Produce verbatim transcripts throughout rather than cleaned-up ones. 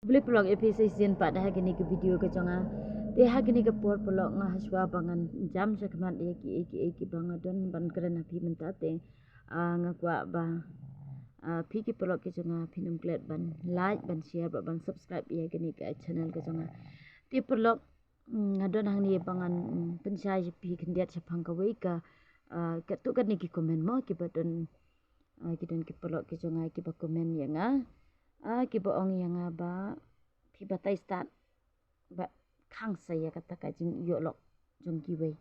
Khublei paralok, ïa phi sa shisien pat ha kane ka video ka jong nga. Te ha kane ka por paralok, nga hashwa ba ngan jam shakhmat ïa ki, ïa ki, ïa ki ba nga don ban kren ha phi mynta te, ah, nga kwah ba, ah, phi ki paralok ki jong nga phin ym klet ban like, ban share, bad ban subscribe ïa kane ka channel ka jong nga. Te paralok, mm, nga don hangne ba ngan, mm, pynshai ïa phi khyndiat shaphang kawei ka, ah, katto katne ki comment mo, ki ba don, ah, ki don ki paralok ki jong nga ki ba comment ïa nga, ah, ki ba ong ïa nga ba phi batai stad ba khang sa ïa kata ka jingïoh lok jong kiwei.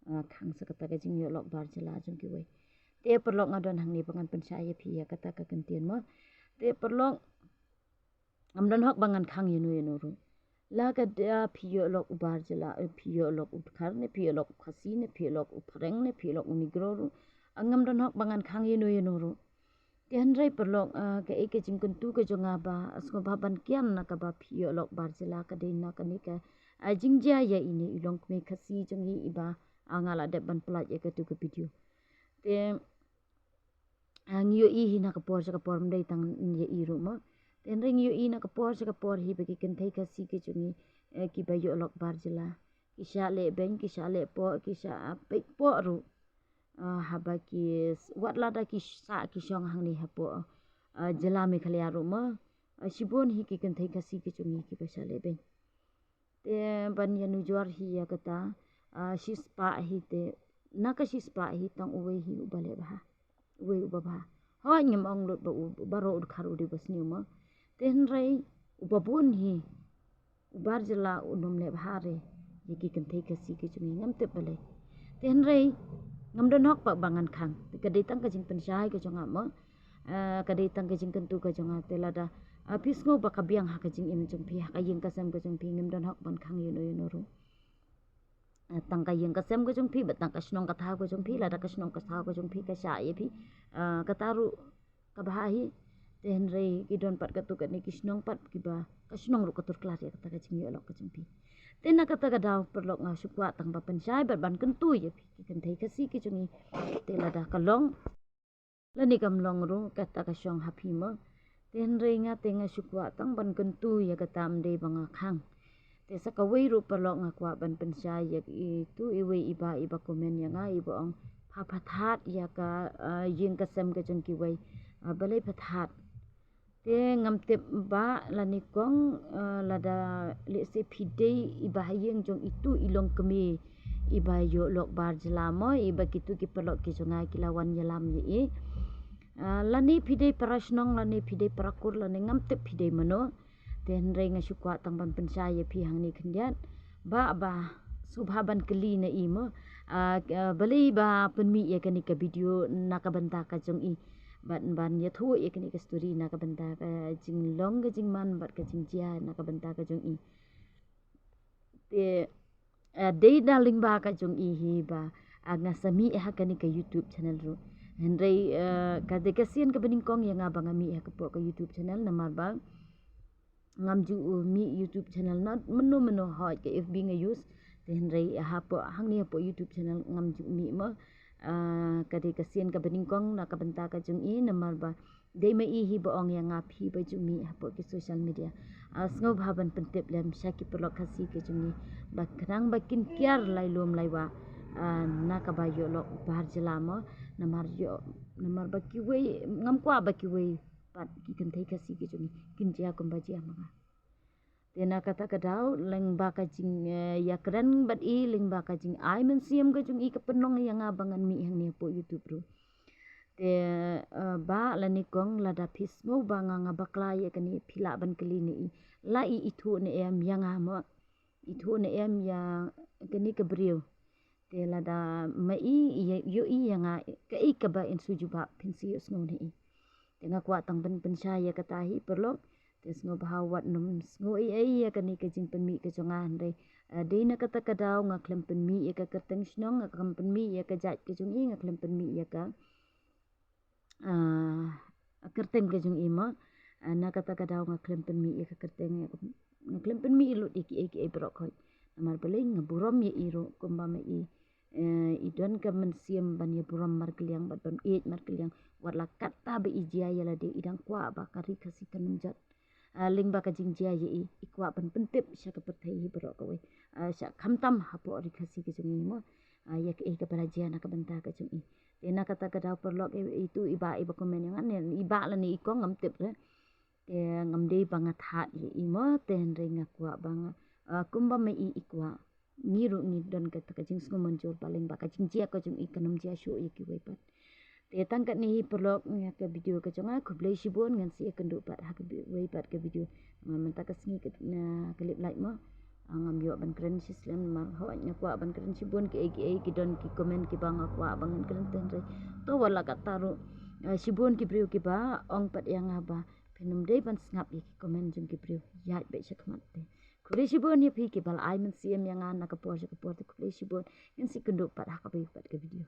Ah, khang sa kata ka jingïoh lok bar jylla jong kiwei. Te paralok, nga don hangne ba ngan pynshai ïa phi ïa kata ka kyntien mo. Te paralok, ngam don hok ba ngan khang ïano ïano ruh. La ka da phi ïoh lok u bar jylla, eh, phi ïoh lok u Dkhar ne, phi ïoh lok u Khasi ne, phi ïoh lok u Phareng ne, phi ïoh lok u Negro ruh, ah, ngam don hok ba ngan khang ïano ïano ruh. Te hynrei paralok, ah, kaei ka jingkyntu ka jong nga ba, ah, sngewbha ban kian na kaba phi ïoh lok bar jylla, ka dei na kane ka, ah, jingjia ïa ine i longkmie Khasi jong ngi iba, ah, nga la dep ban pyllait ïa katu ka video. Te, ah, ngi ïohi hi na ka por sha ka por, ym dei tang ïa i ruh mo. Te hynrei ngi ïohi na ka por sha ka por hi ba ki kynthei Khasi ki jong ngi, eh, kiba ïoh lok bar jylla, ki shah leh beiñ, ki shah leh poh, ki shah, ah, peit poh ruh. Ah, haba ki s-, wat lada ki sah ki shong hangne hapoh, ah, jylla Meghalaya ruh mo, ah, shibun hi ki kynthei Khasi ki jong ngi kiba shah leh beiñ. Te ban ïanujor hi ïa kata, ah, shispah hi te, na ka shispah hi tang uwei hi uba leh bha. Uwei uba bha. Hooid, ngam ong lut ba u, baroh u Dkhar u dei uba sniew mo. Te hynrei uba bun hi u bar jylla un ym leh bha re ïa ki kynthei Khasi ki jong ngi, ngam tip balei. Te hynrei ngam don hok pat ba ngan khang. Te ka dei tang ka jingpynshai ka jong nga mo. Ah, ka dei tang ka jingkyntu ka jong nga. Te lada, ah, phi sngew ba ka biang ha ka jingim jong phi, ha ka ïing ka sem ka jong phi, ngim don hok ban khang ïano ïano ruh. Ah, tang ka ïing ka sem ka jong phi, bad tang ka shnong ka thaw ka jong phi, lada ka shnong ka thaw ka jong phi ka shah ïa phi, ah, kata ruh ka bha hi. Te hynrei ki don pat katto katne ki shnong pat kiba ka shnong ruh ka tur khlad ïa kata ka jingïoh lok ka jong phi. Te na kata ka daw paralok, nga shu kwah tang ba pynshai bad ban kyntu ïa phi ki kynthei Khasi ki jong ngi. Te lada ka long lane kam long ruh, kata ka shong ha phi mo. Te hynrei nga te nga shu kwah tang ban kyntu ïa kata, ym dei ba nga khang. Te sa kawei ruh paralok, nga kwah ban pynshai ïa itu iwei iba, iba comment ïa nga, iba ong pha phathad ïa ka, ah, ïing ka sem ka jong kiwei. Ah, balei phathad? Te ngam tip ba lane kong, ah, lada lehse phi dei iba ha ïing jong itu i longkmie iba ïoh lok bar jylla mo, iba kitu ki paralok ki jong nga ki la wan ïalam ïa i. Ah, lane phi dei para shnong, lane phi dei para kur, lane ngam tip phi dei mano. Te hynrei nga shu kwah tang ban pynshai ïa phi hangne khyndiat. Ba, ba, sngewbha ban kylli na i mo. Ah, ah, balei ba pynmih ïa kane ka video na ka bynta ka jong i. Bad ban ïathuh ïa kane ka story na ka bynta ka jinglong ka jingman bad ka jingjia na ka bynta ka jong i. Te, ah, dei da lyngba ka jong i hi ba, ah, nga sa mih ha kane ka YouTube channel ruh. Hynrei, ah, ka dei ka sien kaba nyngkong ïa nga ba nga mih ha ka, hapoh ka YouTube channel, namar ba ngam ju, uh, mih YouTube channel na mynno mynno, hooid ka F B nga use. Te hynrei hapoh, hangne hapoh YouTube channel ngam ju mih mo. Ah, ka dei ka sien kaba nyngkong na ka bynta ka jong i, namar ba dei ma i hi ba ong ïa nga phi ba ju mih hapoh ki social media. Ah, sngewbha ban pyntip lem sha ki paralok Khasi ki jong ngi ba khnang ba kin kiar lai lum lai wah, ah, na kaba ïoh lok bar jylla mo, namar ïoh, namar ba kiwei, ngam kwah ba kiwei pat ki kynthei Khasi ki jong ngi kin jia kumba jia ma nga. Te na kata ka daw, lyngba ka jing, eh, ïakren bad i, lyngba ka jingai mynsiem ka jong i ka pynlong ïa nga ba ngan mih hangne hapoh YouTube ruh. Te, eh, ba lane kong, lada phi sngew ba nga nga bakla ïa kane, phi lah ban kylli na i. La i ithuh ne em ïa nga mo. Ithuh ne em ïa kane ka briew. Te lada ma i, i ïohi ïa nga, kaei kaba in shu jubab, phin sa ïohsngew na i. Te nga kwah tang ban pynshai ïa kata hi paralok. Te sngewbha wat nym sngew ei ei ïa kane ka jingpynmih ka jong nga, hynrei, eh, dei na kata ka daw nga khlem pynmih ïa ka kyrteng shnong, nga khlem pynmih ïa ka jait ka jong i, nga khlem pynmih ïa ka, ah, kyrteng ka jong i mo. Ah, na kata ka daw nga khlem pynmih ïa ka kyrteng, nga khlem pynmih lut ïa kiei kiei baroh khoit. Namar balei, nga burom ïa i ruh kumba ma i, eh, i don ka mynsiem ban ïa burom markylliang bad ban ïeit markylliang. Wat la katta ba i jia ïa lade, i dang kwah ba ka ri Khasi kan ym jot. ah, lyngba ka jingjia ïa i, i kwah ban pyntip sha ka pyrthei hi baroh kawei. Ah, sha khamtam hapoh Ri Khasi ka jong i mo. Ah, ïa kaei kaba la jia na ka bynta ka jong i. Te na kata ka daw paralok, i, itu i bah iba comment ïa nga ne, i bah lane i kong ngam tip re. Te ngam dei ba nga thad ïa i mo, te hynrei nga kwah ba nga, ah, kumba ma i i kwah, ngi ruh ngi don kata ka jingsngew mynjur ba lyngba ka jingjia ka jong i kan ym jia shuh ïa kiwei pat. Te tang katne hi paralok ïa ka video ka jong nga, khublei shibun, ngan sa ïakynduh pat ha kawei pat ka video. Nga mynta ka sngi ka, na ka lip light mo. Ah, ngam ïoh ban kren shi slem namar hooid nga kwah ban kren shibun kiei kiei, ki don ki comment kiba nga kwah ba ngan kren, te hynrei to wat la katta ruh, ah, shibun ki briew kiba ong pat ïa nga ba phin ym dei ban sngap ïa ki comment jong ki briew. Ïaid beit sha khmat te. Khublei shibun ïa phi kiba la ai mynsiem ïa nga na ka por sha ka por, te khublei shibun. Ngin sa ïakynduh pat ha kawei pat ka video.